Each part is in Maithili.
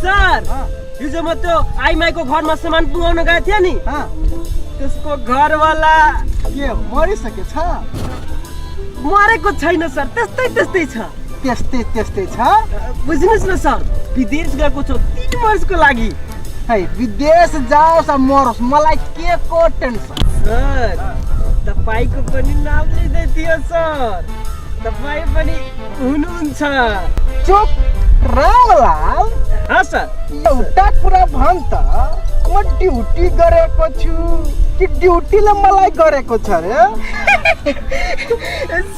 सर, हिजो म त्यो आइमाईको घरमा सामान पुगाउन गएको थिएँ नि, त्यसको घरवाला के मरिसकेछ? मरेको छैन सर, त्यस्तै त्यस्तै छ। त्यस्तै त्यस्तै छ? बुझ्नुहोस् न सर, विदेश गएको छ 3 वर्षको लागि। है, विदेश जाओस् आ मरोस्, मलाई के को टेन्सन? सर, तपाईँको पनि नाम लिँदै थियो सर, तपाईँ पनि हुनुहुन्छ। चुप रामलाल। सर। एउटा कुरा भन् त, म ड्युटी गरेको छु कि ड्युटीले मलाई गरेको छ रे?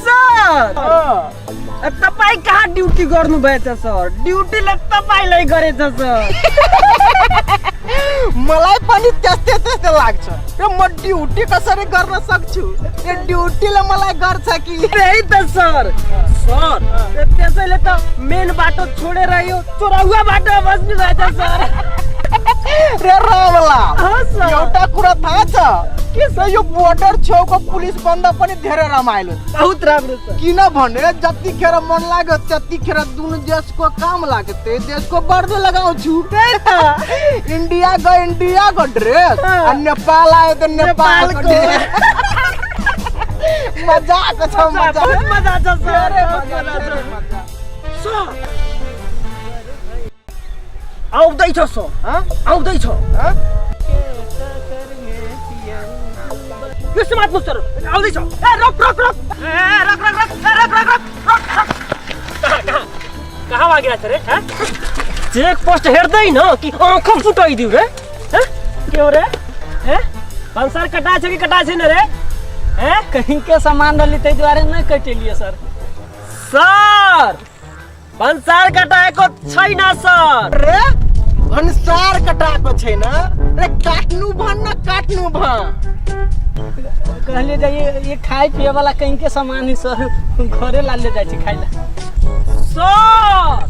सर, तपाईँ कहाँ ड्युटी गर्नुभएछ सर? ड्युटीले तपाईँलाई गरेछ सर। मलाई पनि त्यस्तै त्यस्तै लाग्छ। र म ड्युटी कसरी गर्न सक्छु? यो ड्युटीले मलाई गर्छ कि? त्यही त सर। सर, त्यसैले त मेन बाटो छोडेर यो चोराउवा बाटो बस्नु भएछ सर। रे रामलाल, सर। एउटा कुरा थाहा छ के छ? यो बोर्डर छेउको पुलिस भन्दा पनि धेरै रमाइलो छ। बहुत राम्रो छ। किनभने जतिखेर मन लाग्यो त्यतिखेर दुनु देशको काम लाग्यो त्यही देशको वर्दी लगाउँछु। इन्डिया गयो इन्डियाको ड्रेस, अनि नेपाल आयो त नेपालको नेपालको। ड्रेस। मजाको छ, मजा। बहुत मजा छ सर, धेरै बहुत मजा, मजा छ। धेरै मजा। सर, आउँदैछ सर, आउँदैछ। यो समात्नु सर, आउँदैछ। ए रोक रोक रोक, ए रोक रोक रोक, ए रोक रोक रोक रोक रोक। कहाँ कहाँ कहाँ भागिरहेको छ रे? चेक पोस्ट हेर्दैन कि आँखा फुटाइदिउ रे? के हो रे? भन्सार कटा छ कि कटा छैन रे? कहीं के सामान रहली ताहि दुआरे नहि कटेलियै सर। सर, भन्सार कटाएको छैन सर। रे भन्सार कटाएको छैन रे? काट्नु भन्न, काट्नु भन्। कहलियै जे ये खाय पिए वाला कहीं के सामान है सर, घरे ला ले जाइ छी खाइ ला। सर,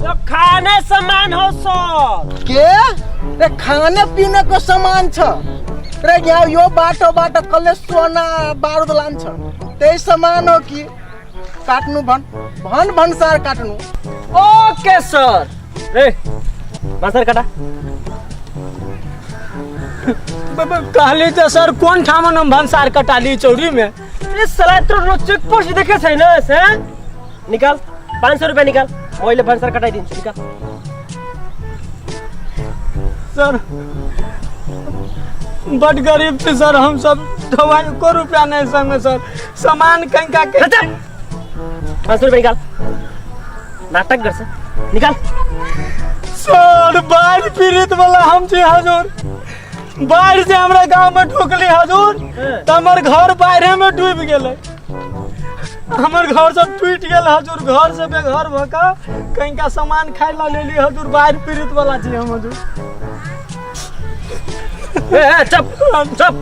यो खाने सामान हो सर। के रे? खाने पीने को सामान छ रे? यहाँ यो बाटो बाटो कसले सोना बारुद लान्छ? त्यही सामान हो कि? काट्नु भन्, भन् भन्सार काट्नु। Okay sir. रे भन्सार काटा। कहली तऽ सर कोन ठाम हम भन्सार कटाली चौरी में? ए साला, यत्रो चेक पोस्ट देखेको छैन? निकाल, 500 रुपियाँ निकाल, म अहिले भन्सार कटाइदिन्छु, निकाल। सर, बड गरीब छी सर हम सब, दवाई एको रुपया नहीं संगे सर, सामान कहीं का के। 500 रुपियाँ निकाल, नाटक गर्छ, निकाल। सर, बाढ़ पीड़ित वाला हम छी हजूर, बाढ़ से हमरा गांव में ढुकली हजूर, त हमर घर बाढ़े में डूबि गेलै, हमर घर सब टूटि गेल हजूर, घर से बेघर भऽ कऽ कहीं का सामान खाइ ला लेली हजूर, बाढ़ पीड़ित वाला छी हम हजूर। ए चुप चुप।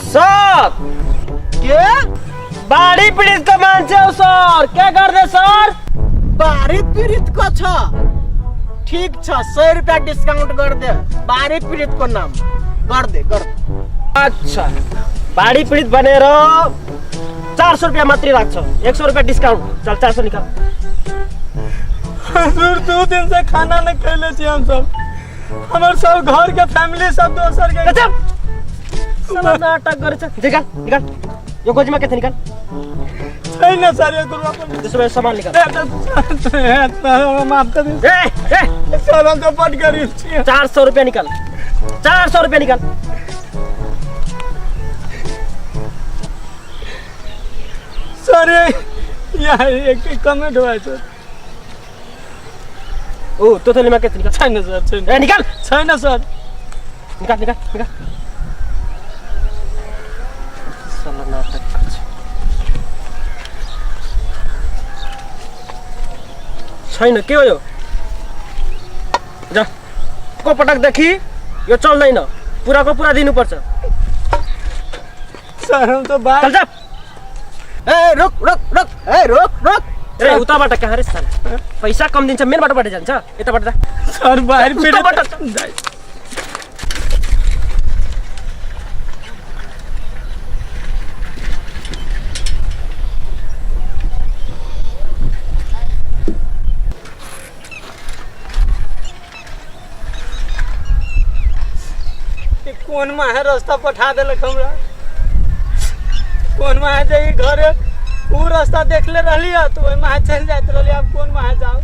सर, के? बाढी पीड़ितको मान्छे हो सर, के गर्दै सर? बाढी पीड़ितको छ, ठीक छ, 100 रुपियाँ डिस्काउन्ट गरिदे, बाढी पीड़ितको नाम गरिदे, गरिदे। अच्छा, बाढी पीडित भनेर 400 रुपियाँ मात्रै लाग्छ, 100 रुपियाँ डिस्काउन्ट। चल 400 निकाल। हजूर, 2 दिन से खाना नहीं खैले छी हम सब, हमर सब घर के फैमिली सब दोसर के। साला नाटक गरेछ। निकाल निकाल, यो गोजीमा के छ निकाल। छैन सर, एक रुपया पनि। त्यसो भए सामान निकाल। माफ कर दिनु। ए ए सर, हम त बड गरीब छी। 400 रुपियाँ निकाल, 400 रुपियाँ निकाल। सर, यहाँ एक कमेन्ट भयो सर। ओ त्यो थैलीमा के छ निकाल। छैन सर, छैन। ए निकाल। छैन सर। निकाल निकाल निकाल। साला नाटक गर्छ। छैन, के हो यो? जा, को पटकदेखि यो चल्दैन, पुराको पुरा दिनुपर्छ। सर, हम त बाहिर। चल जा। ए रोक रोक रोक, ए रोक रोक। ए उताबाट कहाँ रे साला? पैसा कम दिन्छ, मेन बाटोबाट जान्छ, यताबाट जा। सर, बाहिर उताबाट। कोन माहे रास्ता पठा देलक हमरा कोन माहे जे ई घरे ऊ रास्ता देखले रहली है तो ओहि माहे चलि जाइत रहली आब कोन माहे जाउ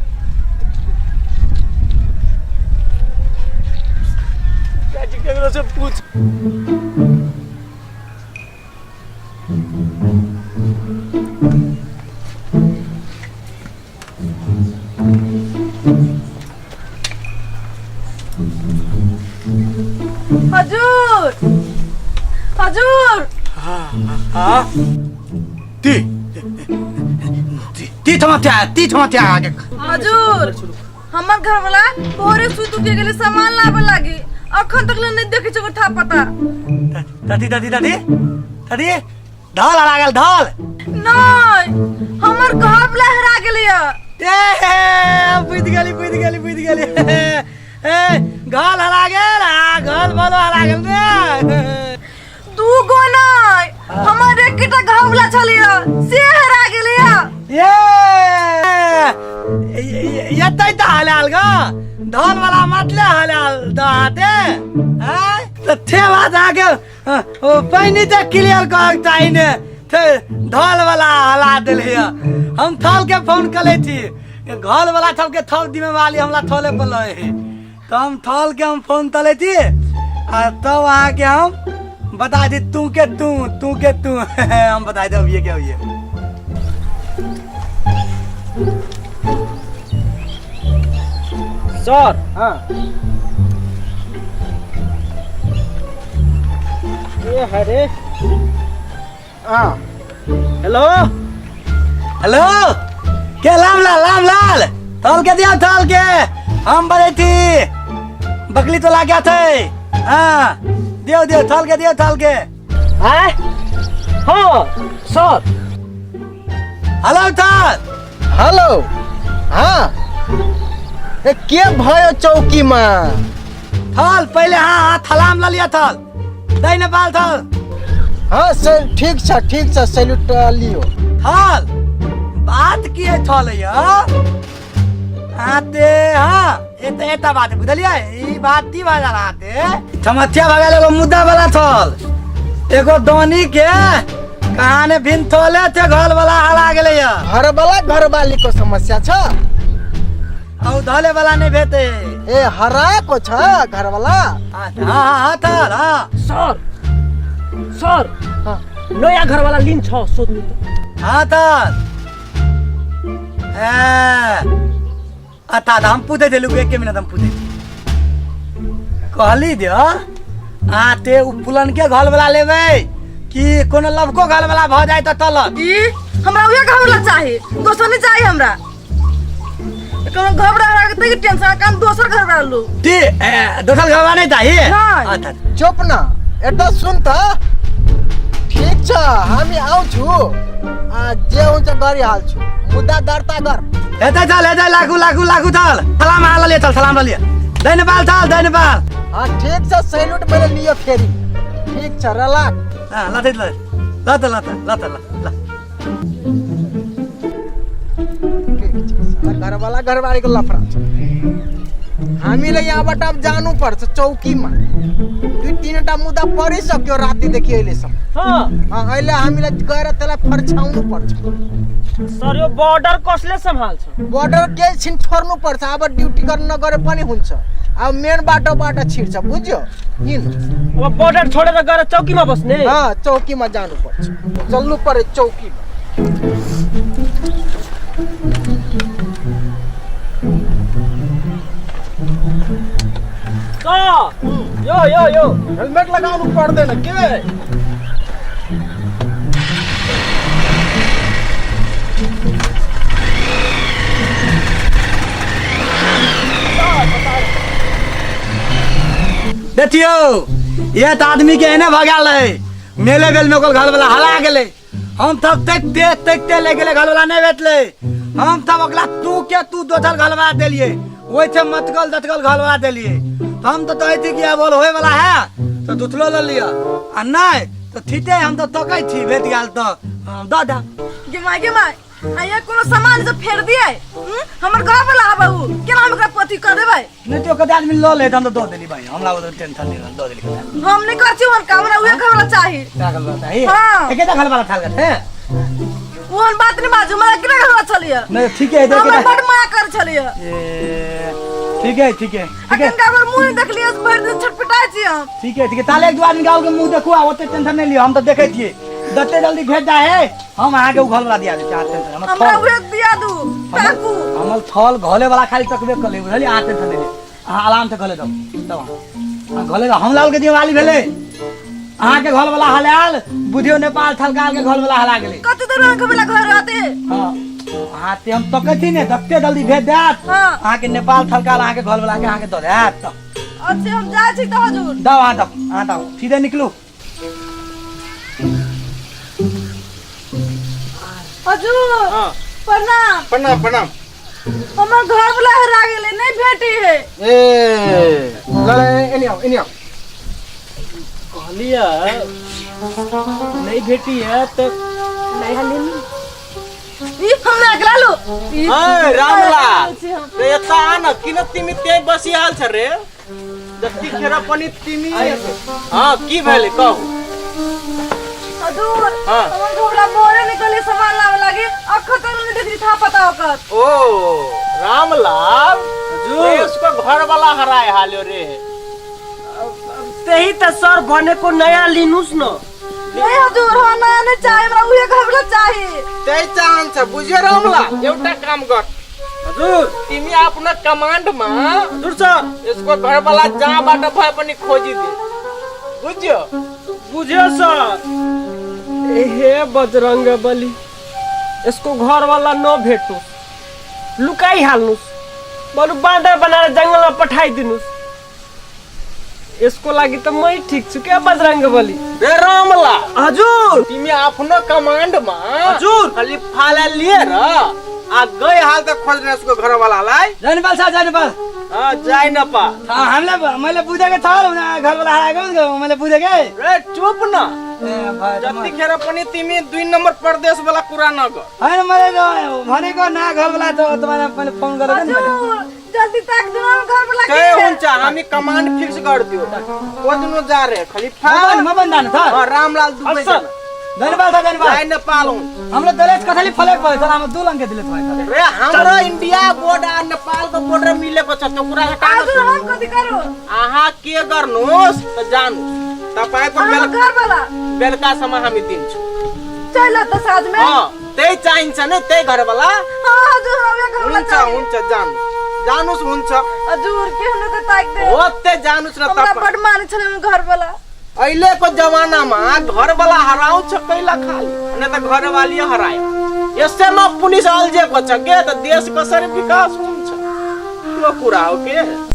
चाची केकरो से पूछ हजुर हजुर हाँ ती ती ठामा त्यहाँ ती ठामा त्यहाँ आगे हजुर हमर घर वाला भोरे सुत उठे गेले सामान लाबे लागी अखन तक ले नहीं देखे छो था पता दादी दादी दादी दादी ढाल हरा गेल ढाल नहीं हमर घर वाला हरा गेले ए बुझि गेली बुझि गेली बुझि गेली ए घल हरा गेल आ घल भलो हरा गेल रे दू गो नहीं हमर एकटा घर वाला छलिए से हरा गेले ए एतै तऽ हलाल ग ढोल वाला मतले हलाल दहाते आँय तऽ ठेवा जाके ओ पहिने तऽ क्लियर कहक चाही ने ढोल वाला हला देले हम थल के फोन कले छी घल वाला सबके थल जिम्मेवारी हमरा थले पर लहे है तो हम थल के हम फोन तले छी आ तब अहाँके हम बता दी तू के तू तू के तू हम बता दे ये क्या ये सर हाँ ये हरे हाँ हेलो हेलो के लाम लाल लाम लाल थल के दिया थल के हम बजे थी बकली तो ला गया थे हाँ दियो दियो थल के दियो थल के आय हाँ सर हेलो थल हेलो हाँ ए के भयो चौकीमा थल पहले हाँ हाँ थलाम ला लिया थल दही नेपाल थल हाँ सर ठीक छ ठीक छ सैल्यूट लियो थल बात की है थल यार आते हाँ एते एता बात बुझलियै ई बात ती बाजार आते समस्या भऽ गेल एगो मुद्दा वाला थल एगो दोनी के कहाने भिन थले थे घर वाला हरा गेलै या घरवाला घरवालीको समस्या छ औ धले वाला नहीं भेटे ए हराएको छ घरवाला हाँ हाँ हाँ थल हाँ सर सर हाँ। नयाँ घरवाला लिन छ सोध्नु त हाँ थल ए अच्छा तऽ हम पूछै छलहुँ एक मिनट हम पूछै छी कहली जे अहाँ ते उ पुलनके घर वाला लेबै कि कोनो लवको घर वाला भऽ जाय तऽ चलत ई हमरा उहे घबरा चाही दोसर नहीं चाही हमरा कोनो घबरा के तै टेंशन काम दोसर घबरा लू ती ए, दोसर घर वाला नहीं चाही नहीं। अच्छा चुप न एटा सुन त ठिक छ हामी आउँछु आ जे हुन्छ गरिहाल्छु मुद्दा दर्ता गर हेतै चल हेतै लागू लागू लागू चल सलाम हाल लिए चल सलाम लिए दै नेपाल चल दै नेपाल हाँ ठिक छ सैल्युट मैले लियो फेरि ठिक छ रिल्याक्स हाँ ल ल ल त ल त ल त ल ल ठिक छ साला घरवाला घरवालीको लफडा छ हामीलाई यहाँबाट अब जानुपर्छ चौकीमा दुई तिनवटा मुद्दा परिसक्यो रातिदेखि अहिलेसम्म हाँ अँ, अहिले हामीलाई गएर त्यसलाई फर्छाउनु पर्छ सर यो बॉर्डर कसले सम्हाल्छ बोर्डर केही छिन छोड्नु पर्छ अब ड्युटी गर्न नगरे पनि हुन्छ अब मेन बाटोबाट छिर्छ बुझ्यो हिँड अब बॉर्डर छोडेर गएर चौकीमा बस्ने अँ, चौकीमा जानुपर्छ चल्नु पर्यो चौकीमा सर यो यो यो हेलमेट लगाउनु पर्दैन के देखियौ ये तऽ आदमी के एने भऽ गेल रहै मेले बेल में ओकर घरवला हरा गेलै हम तब तकते तकते ले गेलै घरवला नहि भेटलै हम तब ओकरा तू के तू दोसर घरवला देलियै ओहिसँ मतगल दतगल घरवला देलियै तऽ हम तऽ कहै छी कि आब होय वाला है तऽ दूसरो लऽ लिअ आ नहि तऽ ठीके हम तऽ तकै छी भेट गेल तऽ दऽ देब गे माय गे माय आ ये कोनो सामान से फेर दिए हमर घर वाला हबा उ केना हम एकरा पति अथी कर देबै। नहीं तो कते आदमी ल ले हम तो दो देली भाई, हमरा वो टेंशन नहीं रहल, दो देली कते। हम नहीं कर छी ओहन काम, हमरा उहे घर वाला चाही। का गल बात है? हाँ। एके घर वाला थाल गल है। ओहन बात नहीं बाजू, हमरा केना घर वाला छलियै? नहीं ठीक है, इधर हमरा के बड माया कर छलियै। ए ठीक है ठीक है ठीक है। अखन का हमर मुंह नहीं देखलियै, भरि दिन छटपटाइ छी हम। ठीक है ठीक है, ताले एक दू आदमी गाँव के मुंह देखू आ ओते टेंशन नहीं लियो, हम तो देखे छियै जते जल्दी भेज जा है हम अहाँ के उ घर वाला दिया दे, चार टेंशन हमर हमरा थल उहे दिया दू ताकू। हमर थल घले वाला खाली तकबे कले बुझलियै, अहाँ टेंशन नहीं लियो, अहाँ आराम से घले दो तब अहाँ घले दो। हम लाल के दिवाली भेलै, अहाँ के घर वाला हलाल बुझियो नेपाल थलकाल के घर वाला हला गेलै। कते देर अहाँ के वाला घर रहते? हाँ अहाँ ते हम तकै छी ने जते जल्दी भेज देत। हाँ। अहाँ के नेपाल थलकाल अहाँ के घर वाला के अहाँ के दऽ देत। अच्छा हम जाइ छी तऽ हजूर। दाओ अहाँ दाओ, अहाँ दाओ सीधे निकलू। हजूर हाँ। प्रणाम। प्रणाम प्रणाम। हमर घर वाला हरा गेलै, नहीं भेटी है। ए ल एनी आओ एनी आओ। कहलिए नहीं भेटी है तो ई हमरा अगला लो। ई ए, रामलाल। छी हम। रे यता आ न, किन तिमी त्यही बसिहाल छ रे? जतिखेर पनि तिमी। हाँ की भेलै कहू? हजूर हाँ। हमर घोड़ा बोरे निकले सामान लावे लागे, अखन तक नहीं देखली था पता ओकर। ओ रामलाल हजूर। रे उसको घर वाला हराए हाल्यो रे। त्यही त सर भनेको नयाँ लिनुस् न। नहीं हजूर हम नयाँ नहीं चाही, हमरा उहे घर वाला चाही। त्यही चाहन्छ बुझ्यो रामलाल? एउटा काम गर हजुर। तिमी आफ्नो कमान्डमा हजुर सर। यसको घरवाला जहाँबाट भए पनि खोजिदे, बुझ्यो? बुझ्यो सर। ए हे बजरंग बली, यसको घरवाला नभेटोस्, लुकाइहाल्नुहोस्, बरु बाँदर बनाएर जङ्गलमा पठाइदिनुहोस्। यसको लागि त मै ठिक छु क्या बजरंग बली। रे रामलाल। हजुर। तिमी आफ्नो कमान्डमा हजुर। खालि फाला लिएर आ गई हाल त खोज्ने यसको घरवालालाई। जय नेपाल सर, जय नेपाल। अँ, जय नेपाल। हाँ, हामीले मैले बुझेको छ, घरवाला हराएको मैले बुझेकै। रे चुप न, ए, भाइ, त म- जतिखेर पनि तिमी 2 नम्बर प्रदेश वाला कुरा नगर। होइन मैले त भनेको ना घरवाला त तपाईँलाई मैले फोन गरेको नि मैले। हजुर जल्दी ताक दिनु हम घरवाला के के। हुन्छ हामी कमान्ड फिक्स गरिदियो, खोज्नु जा रे खालि म पनि जानु सर। अँ, रामलाल दुवै सर। जना। जय नेपाल सर, जय नेपाल। जय नेपाल हुन्छ। हाम्रो दलेज कसरी फलेक भयो सर? हाम्रो 2 लङ्के दिले भयो सर। रे हाम्रो इन्डिया बोर्ड आ नेपालको बोर्डर मिलेको छ, त्यो कुरा हटाउनुहोस्। हजुर हम कति गरौँ? अहाँ के गर्नुहोस् त जानुहोस्, तपाईँको हाम्रो घरवाला बेलुकासम्म हामी दिन्छौँ। चल त साँझमा। अँ, त्यही चाहिन्छ नि, त्यही घरवाला। हाँ, हजुर, हम यहाँ घरवाला हुन्छ, चाहियो। हुन्छ, जानु जानुहोस्, हुन्छ। हजुर के हुनु त ताक दे। हो त्यही जानुहोस् न हमरा तपाईँ। बड माने छलै हमर घरवाला। अहिलेको जमानामा घरवाला हराउँछ कैला खाली, अनि त घरवाली हरायो। यसैमा पुलिस अल्झिएको छ के त देश कसरी विकास हुन्छ, त्यो कुरा हो के।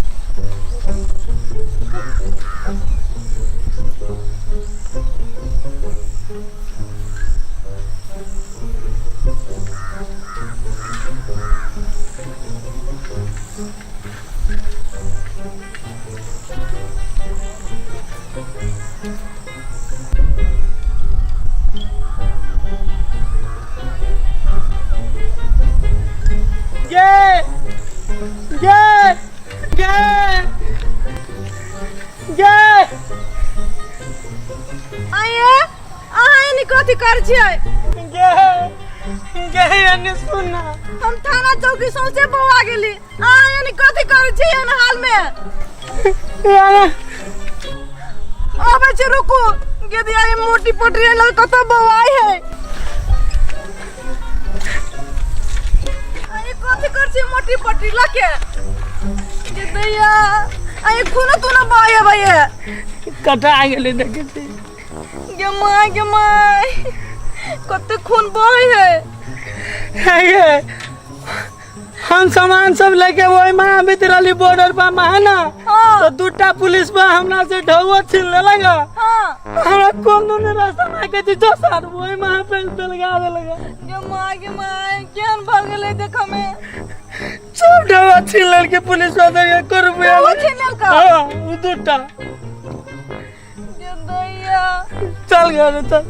गे गे गे गे आइए अहाँ एनी कथी कर छियै? गे गे एनी सुन। हम थाना चौकी सौंसे बौआ गेली, अहाँ एनी कथी कर छियै एहन हाल में? आबै छी रुकू, गेदिया ई मोटी पटरी लग कतऽ बौआइ है। आइ कथी कर छियै मोटी पटरी लके? गेदिया आइ खून तून बहै भैया। कटा गेलै देखै छी। गे my, गे my, कते खून बहै है। हे हम सामान सब लेके वही में आबित रहली बॉर्डर पर में है ना, हाँ। तो दूटा पुलिस बा हमरा से ढौआ छीन लेलक। हाँ। हमरा कोन दूने रास्ता में के जो सर वही में पे बेलगा देलक। गे my, गे my, केहन भऽ गेलै देख में। सब ढौआ छीन लेलकै पुलिस बा तो एको रुपया ढौआ छीन लेलकै? हाँ, उ दूटा। गे दैया। चल घर चल।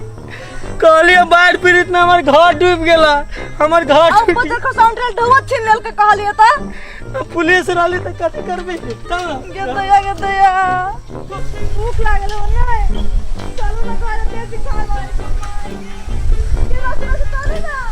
कहलिए बाढ़ि पीड़ित में हमर घर डूबि गेला, हमर घर आ टूटि ऊपर खसाउन रे ढोआ छीन लेल के कहलिए त गेल। पुलिस रहली तऽ कथी करबी? चल ना। गे दया, गे दया, भूख लागल हो ने, चलू ना घर, बेसी खा लो। के रस रस चलू ना।